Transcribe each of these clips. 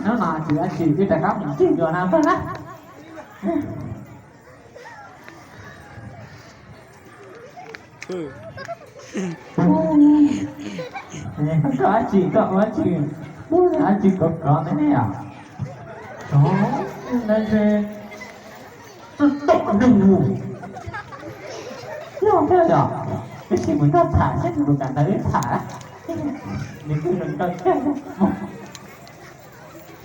Hnub no tsis ua tsis twb rov qab mus ncig dua no pag na. Koj ua tsis, koj ua tsis, ua tsis kov kov ntawd ne yom. Tov, ntawd es txawj tom neeg mus. Yog thiab yom, wb sim mus nrog tham seb nws puas kam nrog wb tham. Nws twb nrog kawg.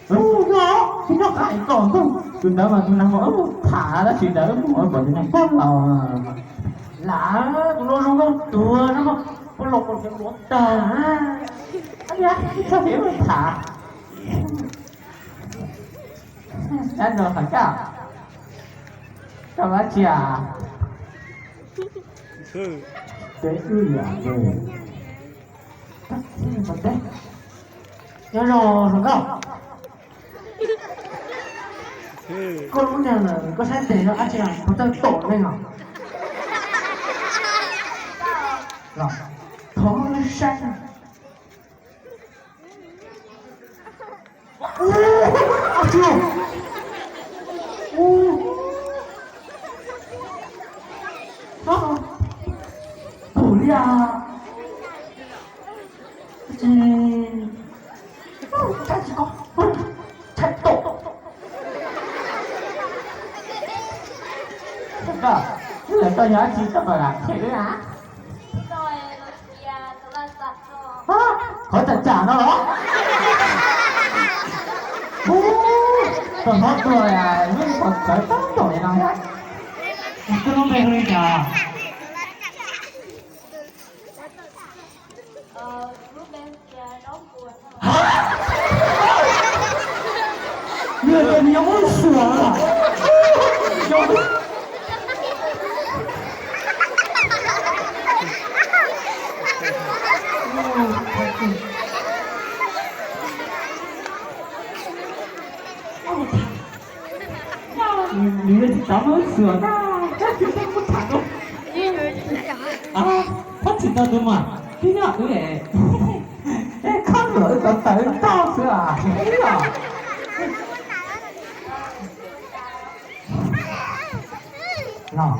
Ub, no, tsis nyob qab kom ntug tus ntawd mas tus neeg mas wb mus tham tab sis ntawd wb mus pom tus neeg pog laus. Lam, tus no zoo nkauj tuag no, pog laus kom nws luav tag. Ab, tsis txhob phem wb tham. Dab no qhov kaj, koj ua tsis, ces wb liam npe. Nyob zoo hluas nkauj, koj lub neej lawm koj saib tes no dab tsi puas txawj tom neeg os? Los, thov muab saib. Ub, ab tsi, ub, pum li as, tsis, tsis ko, tsis tom. Koj, koj yog dab tsi koj tau lam them wb na? Qhov tsam tsam no los? Ub, koj hnov tuaj lub qhov txawv tau tom li no thiab. Koj lub npe hu li cas? Nws tias nws yog Hmoob Suav. Nws yuav tsis tau Hmoob Suav na, koj tsis tau muab tham rau. Koj tsis tau tus mas, tib nyob wb es, es khab luam wb tau tawv ntau xwb as. Los,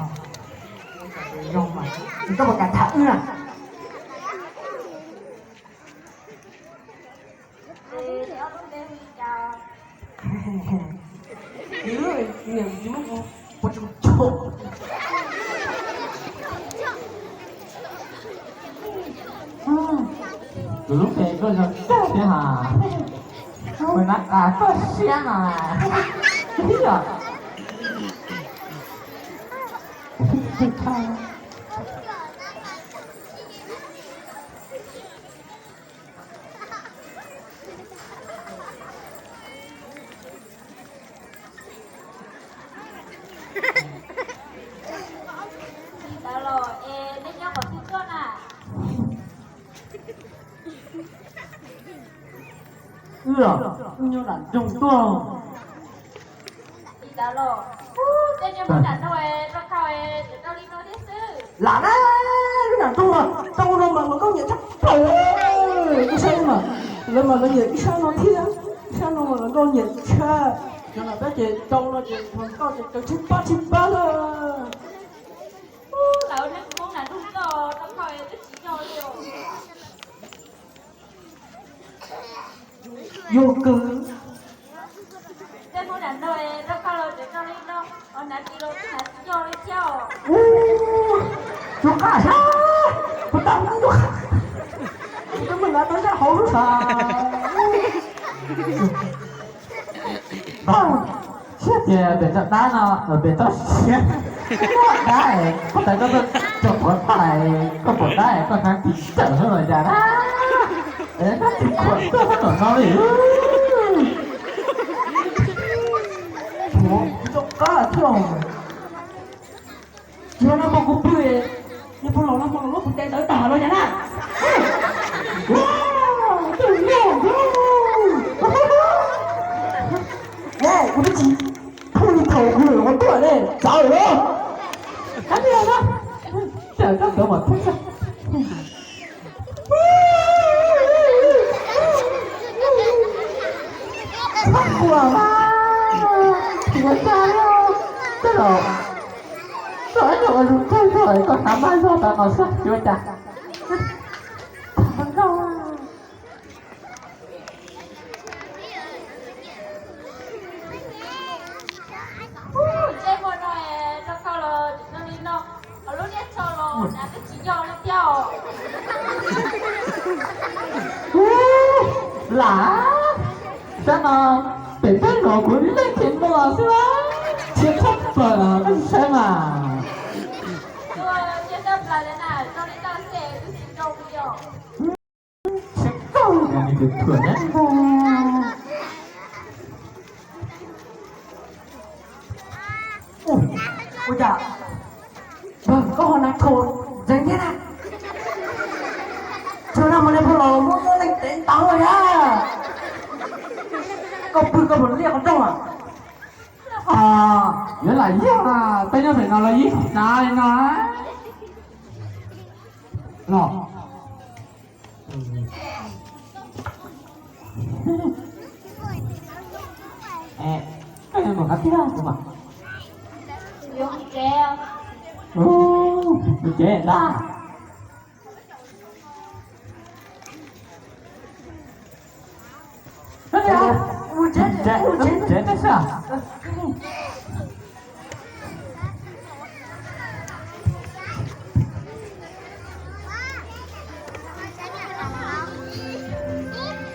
zoo mas, koj puas kam tham wb na? Tus lub npe koj yog Cag thiab hos. Mus nab qa koj siab no. Wb los, wb nyob nram nroog tuaj. Lam na, wb nram nroog, tau no mas hluas nkauj nyiam tshaj plaws. Wb saib mas, lawv mas lawv nyiam ib sab no thiab, ib sab no mas hluas nkauj nyiam tshaj. Yog lam peb ces tau no ces hluas nkauj ces kaw tshib pab tshib pab na. Yog kawg. Ub, tus qab sab, kuv tau tus qab, kuv twb mus hnav tau zaj hauv lub sab. Siab tias pem toj dab no, pem toj siab, dab es koj tawv koj tuaj tso quav tag, koj pom dab es koj hnav tis tawm xwb los cas na. Es koj tis khuam tuaj xwb tom no li. Tshuav kuv tso qab thiab. Tsis yog no mas kuv pw, yog pw los no mas lub kuv tes tawv tag los cas na. Kuv twb tsis phu li thaum kuv lwm hauv tuaj ne, txawv lawm. Kab li no, tawm koj ntawd mas thib. Ua zoo kawg nkaus koj hnab maj zog tas no xwb yuav cas. Ntsej muag no rau koj los tsis zoo li no, ho lub niag tsho los nws twb tsis yog li thiab os. Lam, sab no pem peb zos kuv leej tsev muag xwb, tsis txhob plaws koj tsis saib mas. Tsis txhob plaws, nws tus thuam ne. Ua cas koj ho na tho ntxeev thiab na? Tsuas nag hmo niag pog laus muab muab leej tev ntawd los yog koj pw koj puas liaj qhov rooj a? Yuav lam yog peb nyob pem no los yeej tsis hnav li no los. Koj yuav mus qhov twg kuv mas? Yuav mus tsev. Mus tsev ntag. Mus tsev, mus tsev tab sis.